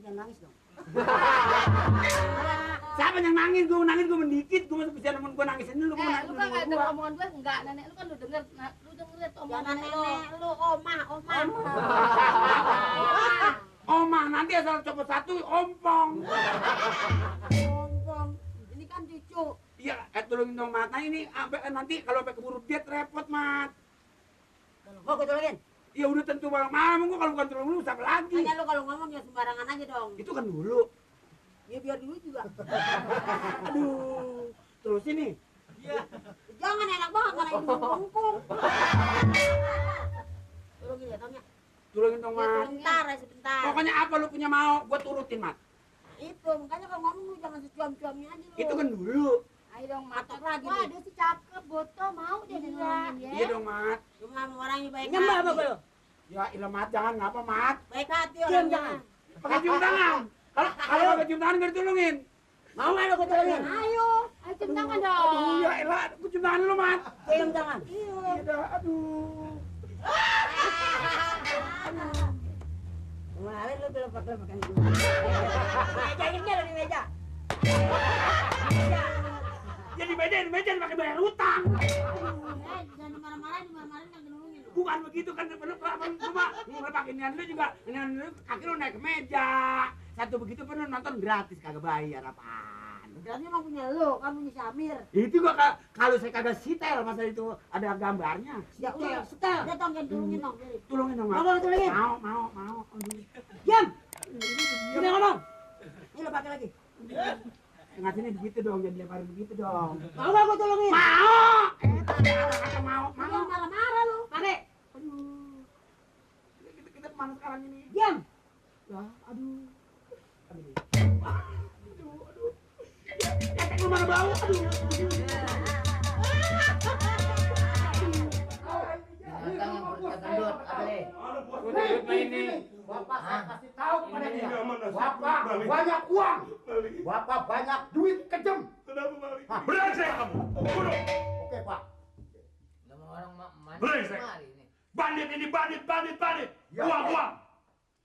Jangan nangis dong. Siapa yang nangis? Gue nangis gue mendikit. Gue masih bisa nemen gue nangisin dulu. Lu kan nggak denger omongan gue enggak, nenek lu kan lu denger, lu dengerin omongan Nenek lu, omah. Omah nanti asal copot satu ompong. Ompong. Ini kan cucu. Iya, tolongin dong Mat. Nah ini nanti kalau sampai keburu diet repot Mat. Mau gue tolongin? Ya udah tentu bang. Mau gue kalau bukan tolong lu siapa lagi? Hanya lu kalau ngomong ya sembarangan aja dong. Itu kan dulu. Ya biar dulu juga. Aduh. Terus ini. Iya. Jangan enak banget karena ibu bungkung. Tolongin ya, Tanya. Tolongin dong Mat. Sebentar. Pokoknya apa lu punya mau, gue turutin Mat. Itu, makanya kalau ngomong lu jangan secuam-cuamnya aja lu. Itu kan dulu. Ayo dong, Matok lagi wah, nih. dia sih cakep, boto, mau dia ngomongin ya. Iya dong Mat. Cuma sama orangnya baik hati. Nyembah apa lu? Ya ilah Mat, jangan ngapa Mat. Baik hati Cium orangnya. jangan. Pakai cium tangan. Kalau pakai cium tangan gak ditolongin. Mau nggak lu gue tolongin? Ayo. Ayo cium tangan dong. Aduh ya elah, gue cium tangan dulu Mat. Cium jangan. Iya dah, aduh. Kemarin lu belum pakai makan itu. Meja ini ada di meja. Ya di meja pakai bayar utang. Jangan dimarah-marahin nggak nolongin lu. Bukan begitu kan, cuma pakai nian lu juga, nian lu kaki lu naik ke meja. Satu begitu penuh nonton gratis kagak bayar apaan. Berarti emang punya lu, kan punya si Amir. Itu gua kalau saya kagak sitel masa itu ada gambarnya. Ya udah, Setel. udah tong tolongin dong. Tolongin dong, Mat. Mau tolongin? Mau. Aduh. Diam. Ini Udah ngomong. Ini lu pakai lagi. ngasihnya begitu dong, jadi lemparin begitu dong. Mau nggak gue tolongin? Mau. Kata mau. Jangan marah-marah lu. Pakai. Aduh. Kita kemana sekarang ini? Diam. Ya, aduh. Ketek lu mana bau? Aduh. Binatang yang perutnya gendut, apa deh? Gendut ini. Bapak saya kasih tahu kepada dia. Bapak banyak uang. Bapak banyak duit kejem. Kenapa Mali? Brengsek kamu. Bunuh. Oke Pak. Nama orang mandi Brengsek. kemari ini. Bandit ini bandit. Ya, Uang.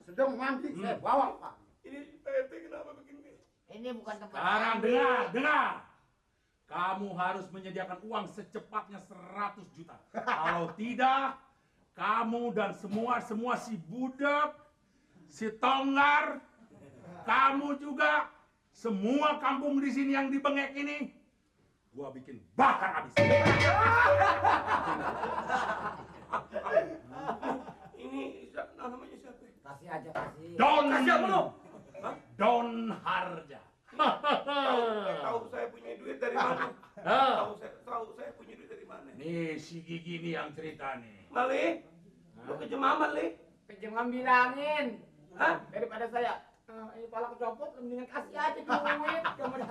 Sedang mandi saya bawa Pak. Ini PRT kenapa begini? Ini bukan tempat Sekarang mandi. dengar. Kamu harus menyediakan uang secepatnya 100 juta. Kalau tidak, kamu dan semua si budak, si tonggar, kamu juga, semua kampung di sini yang dibengek ini, gua bikin bakar habis. Ini namanya siapa? Kasih aja kasih. Don Harja. Tahu saya punya duit dari mana? Tahu saya punya duit dari mana? Nih si Gigi nih yang cerita nih. Mali, lu kejem amat, Li. Pinjam bilangin. Hah? Daripada saya ini pala kecopot, mendingan kasih aja duit.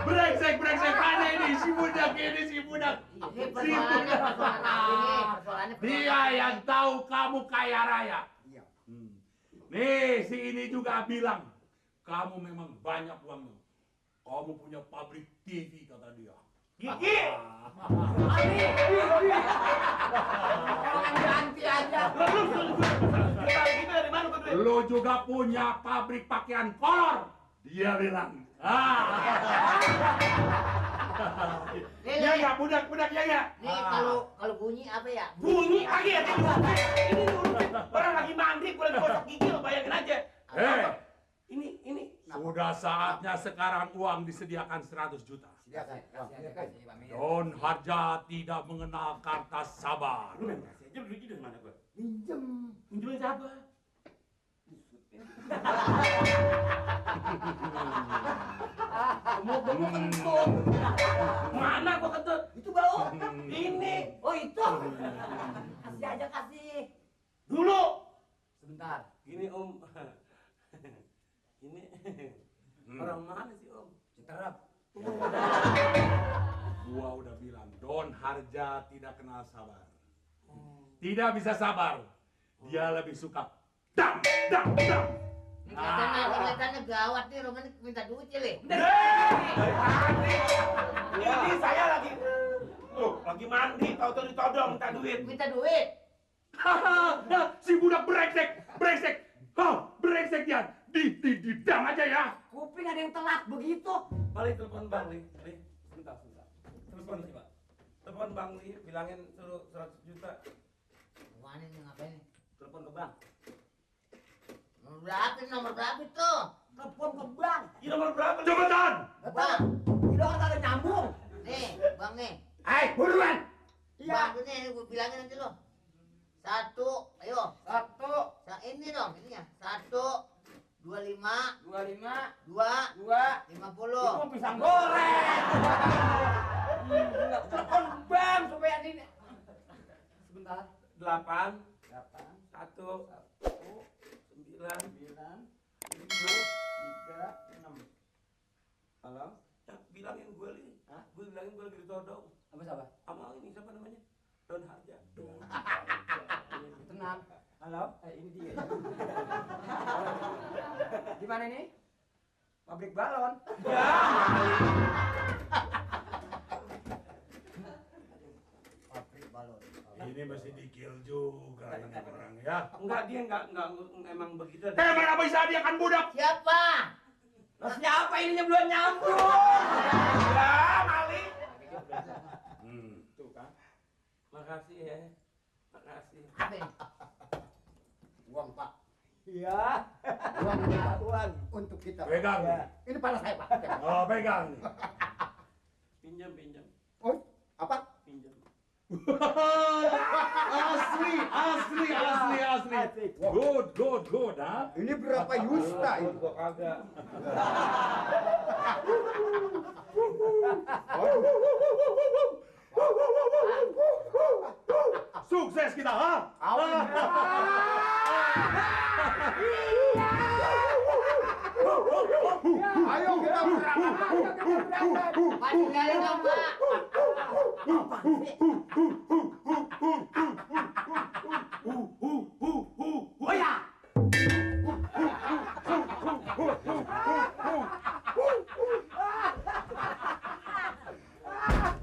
Brengsek mana ini si budak. Ini persoalannya Dia yang tahu kamu kaya raya. Iya. Nih si ini juga bilang kamu memang banyak uangnya. Kamu punya pabrik TV kata dia. Gigi. ganti aja. Kita dari mana kau duit? Lo juga punya pabrik pakaian kolor. Dia bilang. Ya ya budak ya ya. Nih kalau bunyi apa ya? Bunyi lagi ya. Ini dulu. Orang lagi mandi, gue lagi gosok gigi, lo bayangin aja. Ini. Sudah saatnya sekarang uang disediakan 100 juta. Kasih Pak Mir. Don Harja tidak mengenal kata sabar. Lu main kasih aja duitnya dari mana gue? Minjem. Pinjemin siapa? Mau bengok kentut. Mana gua kentut? Itu bau. Ini. Oh itu. Kasih aja kasih. Dulu. Sebentar. Gini Om. Ini orang mana sih Om? Citerap. Gua udah bilang Don Harja tidak kenal sabar. tidak bisa sabar. Dia lebih suka dam, dam, dam. Kelihatannya gawat nih, Roman minta duit ya, Le. Dari tadi. Ini saya lagi mandi, tahu-tahu ditodong minta duit. Minta duit. Si budak brengsek. Brengsek dia. Didam aja ya. Kuping ada yang telat begitu. Balik telepon Bang Li. Sebentar. Telepon sih, Pak. Telepon Bang Li, bilangin suruh 100 juta. Mana nih ngapain nih? Telepon ke bank. Nomor berapa itu? Telepon ke bank. Ini nomor berapa? Cepetan. Bang, Itu kan ada nyambung. nih, Bang nih. Hai, buruan. Bang, ini gue bilangin nanti lo. 1, ayo. 1, Ini dong, ininya. 1, 25, 25, 2, 2. 50. Itu pisang goreng. Telepon bank supaya ini. Sebentar. 8, 8, 1, 9, 9, 7. 3, 6. Halo? Bilangin gue Li. Hah? Gue bilangin gue lagi ditodong. Apa siapa? Sama ini siapa namanya? Don Harja. Tenang. Halo? Ini dia. Di mana nih? Pabrik balon. Ya, Pabrik balon. Ini mesti dikil juga ini orang ya. enggak dia enggak emang begitu. Mana bisa dia kan budak. Siapa? Lah siapa ininya belum nyambung? Ya, Mali. Tuh kan. Makasih ya. Makasih. Apa ini? Uang, Pak. Iya. Uang untuk kita. Pegang. Ya. Ini pala saya, Pak. Oh, pegang nih. Pinjam. Oh, apa? Pinjam. Asli. Good, ha? Ini berapa yusta ini? Gua kagak. Sukses kita, ha? Ayo kita berangkat. Pak, tinggalin dong, Pak. Oh ya.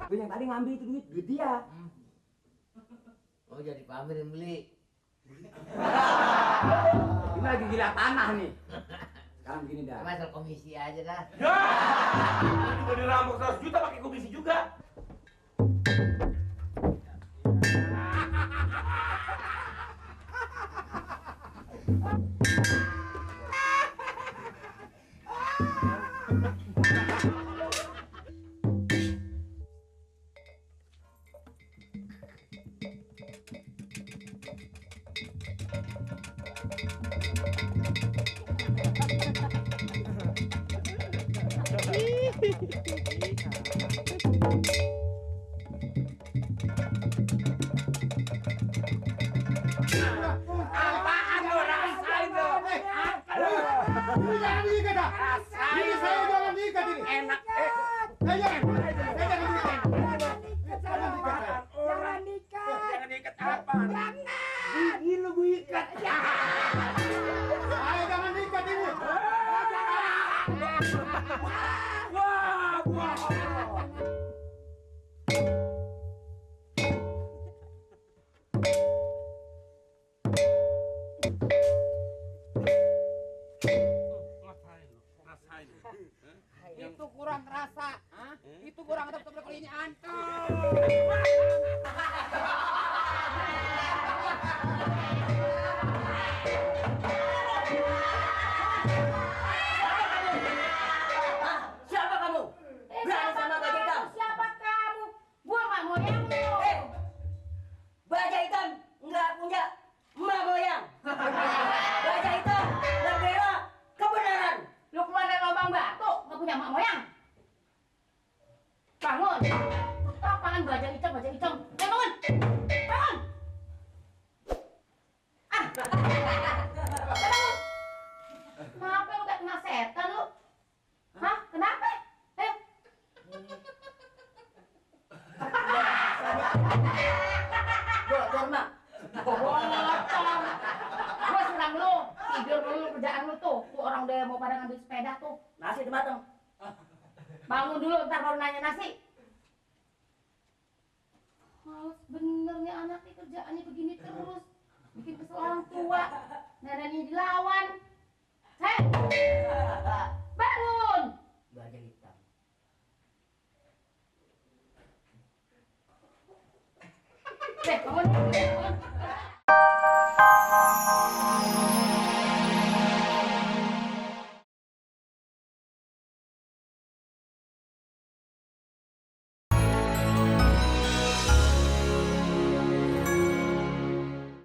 Gue yang tadi ngambil itu duit dia. Oh, jadi pamerin beli. Ini lagi gila tanah nih. Sekarang begini dah. Masalah komisi aja dah. Ya. Udah dirampok 100 juta pakai komisi juga. Apaan lo rasain lo? Ini jangan diikat, ah. Ini saya jangan diikat ini. Enak. Saya jangan diikat. Jangan diikat apa? Ini lu gue ikat. Saya jangan diikat ini. Itu kurang terasa, itu kurang tetap kulinya antum. Siapa kamu? Berani sama Baja Hitam? Siapa kamu? Gua mak moyangmu. Baja Hitam nggak punya mak moyang. Baja Hitam membela kebenaran. Lu keluar dari lubang batu, nggak punya mak moyang. Bangun. Apaan Baja Hitam? Bangun. Bangun. Bangun. Kenapa lu kayak kena setan lu? Hah? Kenapa? Ayo. Dorma. Botong. Gua serang lu, tidur dulu kerjaan lu tuh. Tuh orang udah mau pada ngambil sepeda tuh. Nasi udah mateng. Bangun dulu ntar baru nanya nasi. Males bener nih anak nih kerjaannya begini terus. Bikin kesel orang tua. Neneknya dilawan. Hei! Bangun! Bajai hitam. Bangun.